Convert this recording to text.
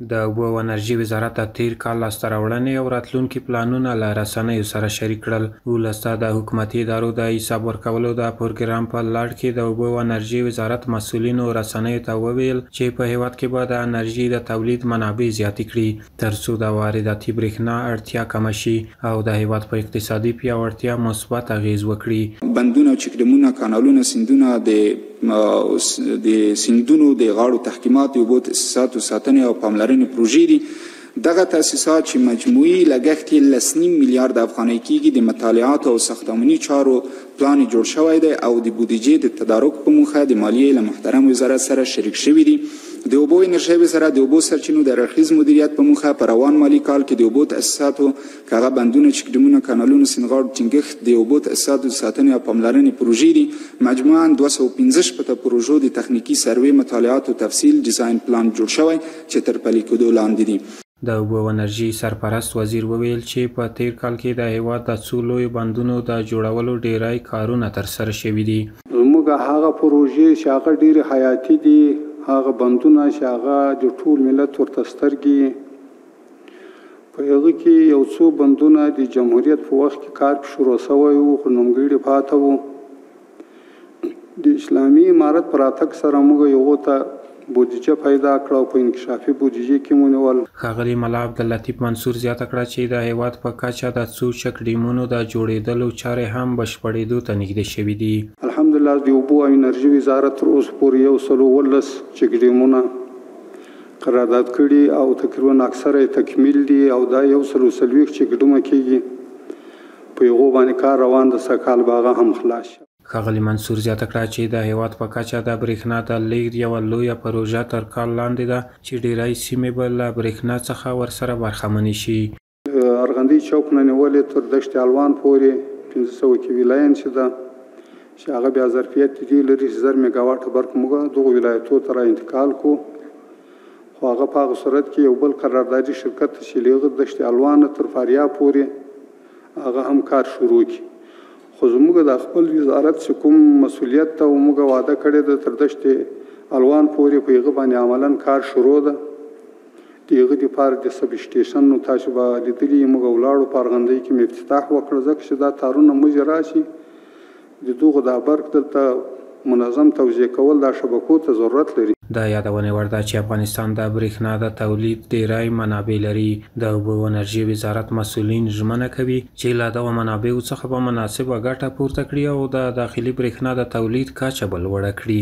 د اوبو او انرژي وزارت د تېر کال لاسته راوړنې او راتلونکي پلانونه له رسنیو سره شریک کړل. ولس ته د حکومتي ادارو د حساب ورکولو د پروګرام په لړ کې د اوبو او انرژي وزارت مسؤلینو رسنیو ته وویل چې په هېواد کې به د انرژي د تولید منابع زیاتې کړي، ترڅو د وارداتي برېښنا اړتیا کمه شي او د هېواد په اقتصادي پیاوړتیا مثبت اغېز وکړي. بندونه، چکډمونه، کانالونه، سیندونه، د سیندونو د غاړو تحکیمات، د اوبو تاسیساتو ساتنې او پاملرنې پروژې دي. دغه تاسیسات چې مجموعي لګښت یې 10.5 میلیارد افغانۍ کېږي، د مطالعاتو او ساختماني چارو پلان یې جوړ شوی دی او د بودیجې د تدارک په موخه د مالیې له محترم وزارت سره شریک شوي دي. د اوبو انرژۍ وزارت د اوبو سرچینو د اړخیز مدیریت په موخه په روان مالي کال کې د اوبو تاسیساتو که هغه بندونه، چکډمونه، کانالونو، سیندغاړو ټینګښت، د اوبو تاسیساتو د ساتنې او پاملرنې پروژې دي. مجموعاً 265 پروژو د تخنیکي سروې، مطالعاتو تفصیل، ډیزاین پلان جوړ شوی چې تر پلي کېدو لاندې دي. د اوبو او انرژي سرپرست وزیر وویل چې په تېر کال کې د هېواد د څو لویو بندونو د جوړولو ډېری کارونه ترسره شوي دي. زموږ هغه پروژې چې هغه ډېرې حیاتي دي، هغه بندونه چې هغه د ټول ملت ورته سترګې، په هغه کې یو څو بندونه د جمهوریت په وخت کې کار شروع شوی و، خو نیمګړي پاته وو. د اسلامي امارت په راتګ سره موږ هغو ته بودیجه پیدا کړه او په انکشافي بودیجې کې مو نیول. ښاغلي ملا عبداللطیف منصور زیاته کړه چې د هېواد په کچه د څو چکډیمونو د جوړېدلو چارې هم بشپړېدو ته نږدې شوې دي. الحمدلله د اوبو او انرژي وزارت تر اوسه پورې 117 چکډیمونه قرارداد کړي او تقریبا اکثره یې تکمیل دي، او دا 140 چکډیمه کېږي، په هغو باندې کار روان ده، سږ کال به هغه هم خلاص شي. ښاغلي منصور زیاته کړه چې د هېواد په کچه د برېښنا د لېږد یوه لویه پروژه تر کار لاندې ده چې ډېری سیمې به له برېښنا څخه ورسره برخمنې شي. ارغندۍ چوک نه نیولې تر دشت الوان پورې 500 کیوي لاین چې ده، چې هغه بیا ظرفیت دې لري چې 1000 میګاواټه برق موږ دغو ولایتو ته را انتقال کړو، خو هغه په هغه صورت کې یو بل قراردادي شرکت ته چې له هغه دشت الوان نه تر فاریاب پورې هغه هم کار شروع کړي. خو زموږ د خپل وزارت چې کوم مسؤلیت ته موږ وعده کړې ده تر دشت الوان پورې په هغه باندې عملاً کار شروع ده. د هغه دپاره د سب سټیشن نو تاسو به لیدلي یې، موږ ولاړو په ارغندۍ کې مې افتتاح وکړ، ځکه چې دا تارونه موږ راشي د دغو دا برق دلته منظم توزیع کول دا شبکو ته ضرورت لري. د یادونې وړ ده چې افغانستان د برېښنا د تولید ډېری منابع لري. د اوبو او انرژي وزارت مسؤلین ژمنه کوي چې له دغو منابعو څخه به مناسبه ګټه پورته کړي او د داخلي برېښنا د تولید کچه به لوړه کړي.